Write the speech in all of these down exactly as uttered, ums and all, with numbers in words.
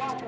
Twenty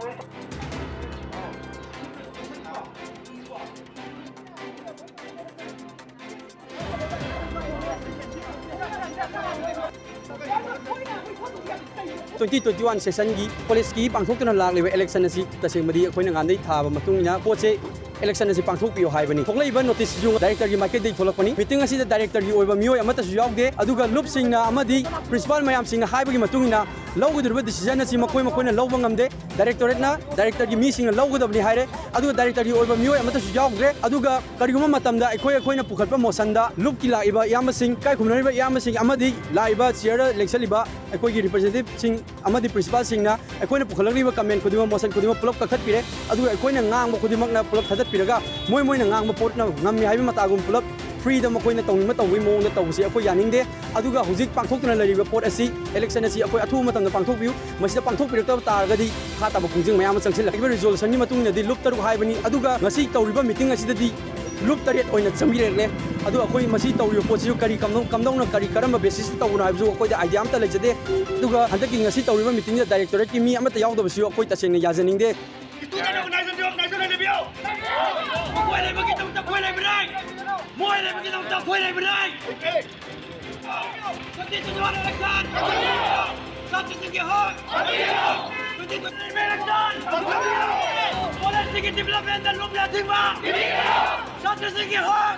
twenty-one session ꯒꯤ ꯀꯣꯂꯦꯖꯀꯤ ꯄꯥꯡꯊꯣꯛꯇꯨꯅ ꯂꯥꯛꯂꯤꯕ election ꯑꯁꯤ ꯇꯁꯦꯡꯕꯗꯤ ꯑꯩꯈꯣꯏꯅ ꯉꯥꯟꯗꯩ ꯊꯥꯕ ꯃꯇꯨꯡ ꯏꯟꯅ ꯄꯣꯠꯁꯦ election ꯑꯁꯤ ꯄꯥꯡꯊꯣꯛꯄꯤꯌꯨ ꯍꯥꯏꯕꯅꯤ꯫ ꯊꯣꯛꯂꯛꯏꯕ notice ꯁꯤꯁꯨ director ꯒꯤ ꯃꯥꯏꯀꯩꯗꯒꯤ ꯊꯣꯛꯂꯛꯄꯅꯤ꯫ Meeting ꯑꯁꯤꯗ director ꯒꯤ ꯑꯣꯏꯕ ꯃꯤꯑꯣꯏ ꯑꯃꯠꯇꯁꯨ ꯌꯥꯎꯗꯦ꯫ ꯑꯗꯨꯒ ꯂꯨꯞꯁꯤꯡꯅ ꯑꯃꯗꯤ principal ꯃꯌꯥꯝꯁꯤꯡꯅ ꯍꯥꯏꯕꯒꯤ ꯃꯇꯨꯡ ꯏꯟꯅ ꯂꯧꯒꯗꯧꯔꯤꯕ decision ꯑꯁꯤ ꯃꯈꯣꯏ ꯃꯈꯣꯏꯅ ꯂꯧꯕ ꯉꯝꯗꯦ꯫ Directorate ꯅ director ꯒꯤ ꯃꯤꯁꯤꯡꯅ ꯂꯧꯒꯗꯕꯅꯤ ꯍꯥꯏꯔꯦ꯫ ꯑꯗꯨꯒ director ꯒꯤ ꯑꯣꯏꯕ ꯃꯤꯑꯣꯏ ꯑꯃꯠꯇꯁꯨ ꯌꯥꯎꯗ꯭ꯔꯦ꯫ ꯑꯗꯨꯒ ꯀꯔꯤꯒꯨꯝꯕ ꯃꯇꯝꯗ ꯑꯩꯈꯣꯏ, ꯑꯩꯈꯣꯏꯅ ꯄꯨꯈꯠꯄ motion ꯗ ꯂꯨꯞꯀꯤ ꯂꯥꯛꯏꯕ ꯏꯌꯥꯝꯕꯁꯤꯡ, ꯏꯀꯥꯏ ꯈꯨꯝꯅꯔꯤꯕ ꯏꯌꯥꯝꯕꯁꯤꯡ ꯑꯃꯗꯤ ꯂꯥꯛꯏꯕ chair ꯗ ꯂꯦꯡꯁꯜꯂꯤꯕ ꯑꯩꯈꯣꯏꯒꯤ representative ꯁꯤꯡ ꯑꯃꯗꯤ principal ꯁꯤꯡꯅ ꯑꯩꯈꯣꯏꯅ ꯄꯨꯈꯠꯂꯛꯂꯤꯕ comment ꯈꯨꯗꯤꯡꯃꯛ, motion ꯈꯨꯗꯤꯡꯃꯛ ꯄꯨꯂꯞ ꯀꯛꯊꯠꯄꯤꯔꯦ꯫ ꯑꯗꯨꯒ ꯑꯩꯈꯣꯏꯅ ꯉꯥꯡꯕ ꯈꯨꯗꯤꯡꯃꯛꯅ ꯄꯨꯂꯞ ꯊꯥꯗꯠꯄꯤꯔꯒ ꯃꯣꯏ ꯃꯣꯏꯅ ꯉꯥꯡꯕ ꯄꯣꯠꯅ ꯉꯝꯃꯤ ꯍꯥꯏꯕ ꯃꯇꯥꯒꯨꯝ ꯄꯨꯂꯞ free ꯗ ꯃꯈꯣꯏꯅ ꯇꯧꯅꯤꯡꯕ ꯇꯧꯕꯒꯤ ꯃꯑꯣꯡꯗ ꯇꯧꯕꯁꯤ ꯑꯩꯈꯣꯏ ꯌꯥꯅꯤꯡꯗꯦ꯫ ꯑꯗꯨꯒ ꯍꯧꯖꯤꯛ ꯄꯥꯡꯊꯣꯛꯇꯨꯅ ꯂꯩꯔꯤꯕ ꯄꯣꯠ ꯑꯁꯤ, election ꯑꯁꯤ ꯑꯩꯈꯣꯏ ꯑꯊꯨꯕ ꯃꯇꯝꯗ ꯄꯥꯡꯊꯣꯛꯄꯤꯌꯨ꯫ ꯃꯁꯤꯗ ꯄꯥꯡꯊꯣꯛꯄꯤꯔꯛꯇꯕ ꯇꯥꯔꯒꯗꯤ ꯈꯥ ꯇꯥꯕ ꯈꯣꯡꯖꯪ ꯃꯌꯥꯝ ꯑꯃ ꯆꯪꯁꯤꯜꯂꯛꯏꯕ resolution ꯒꯤ ꯃꯇꯨꯡ ꯏꯟꯅꯗꯤ ꯂꯨꯞ ꯇꯔꯨꯛ ꯍꯥꯏꯕꯅꯤ꯫ ꯑꯗꯨꯒ ꯉꯁꯤ ꯇꯧꯔꯤꯕ meeting ꯑꯁꯤꯗꯗꯤ ꯂꯨꯞ ꯇꯔꯦꯠ ꯑꯣꯏꯅ ꯆꯪꯕꯤꯔꯛꯂꯦ꯫ ꯑꯗꯨ ꯑꯩꯈꯣꯏ ꯃꯁꯤ ꯇꯧꯔꯤꯕ ꯄꯣꯠꯁꯤꯁꯨ ꯀꯔꯤ ꯀꯝꯗꯧ-, ꯀꯝꯗꯧꯅ, ꯀꯔꯤ ꯀꯔꯝꯕ basis ꯇ ꯇꯧꯕꯅꯣ ꯍꯥꯏꯕꯁꯨ ꯑꯩꯈꯣꯏꯗ idea ꯑꯝꯇ ꯂꯩꯖꯗꯦ꯫ ꯑꯗꯨꯒ ꯍꯟꯗꯛꯀꯤ ꯉꯁꯤ ꯇꯧꯔꯤꯕ meeting ꯗ directorate ꯀꯤ ꯃꯤ ꯑꯃꯠꯇ ꯌꯥꯎꯗꯕꯁꯤꯁꯨ ꯑꯩꯈꯣꯏ ꯇꯁꯦꯡꯅ ꯌꯥꯖꯅꯤꯡꯗꯦ꯫ Student organization ꯗꯨ organization ꯂꯩꯕꯤꯌꯨ꯫ ꯃꯈꯣꯏ ꯂꯩꯕꯒꯤꯗꯃꯛꯇ ꯑꯩꯈꯣꯏ ꯂꯩꯕꯅꯦ꯫ ꯃꯣꯏ ꯂꯩꯕꯒꯤꯗꯃꯛꯇ ꯑꯩꯈꯣꯏ ꯂꯩꯕꯅꯦ꯫ Twenty twenty-one election. ꯁꯥꯇ꯭ꯔꯁꯤꯡꯒꯤ ꯍꯛ. Twenty twenty-one election. ꯀꯣꯂꯦꯖꯁꯤꯡꯒꯤ development ꯗ ꯂꯨꯞꯅ ꯑꯊꯤꯡꯕ. ꯁꯥꯇ꯭ꯔꯁꯤꯡꯒꯤ ꯍꯛ.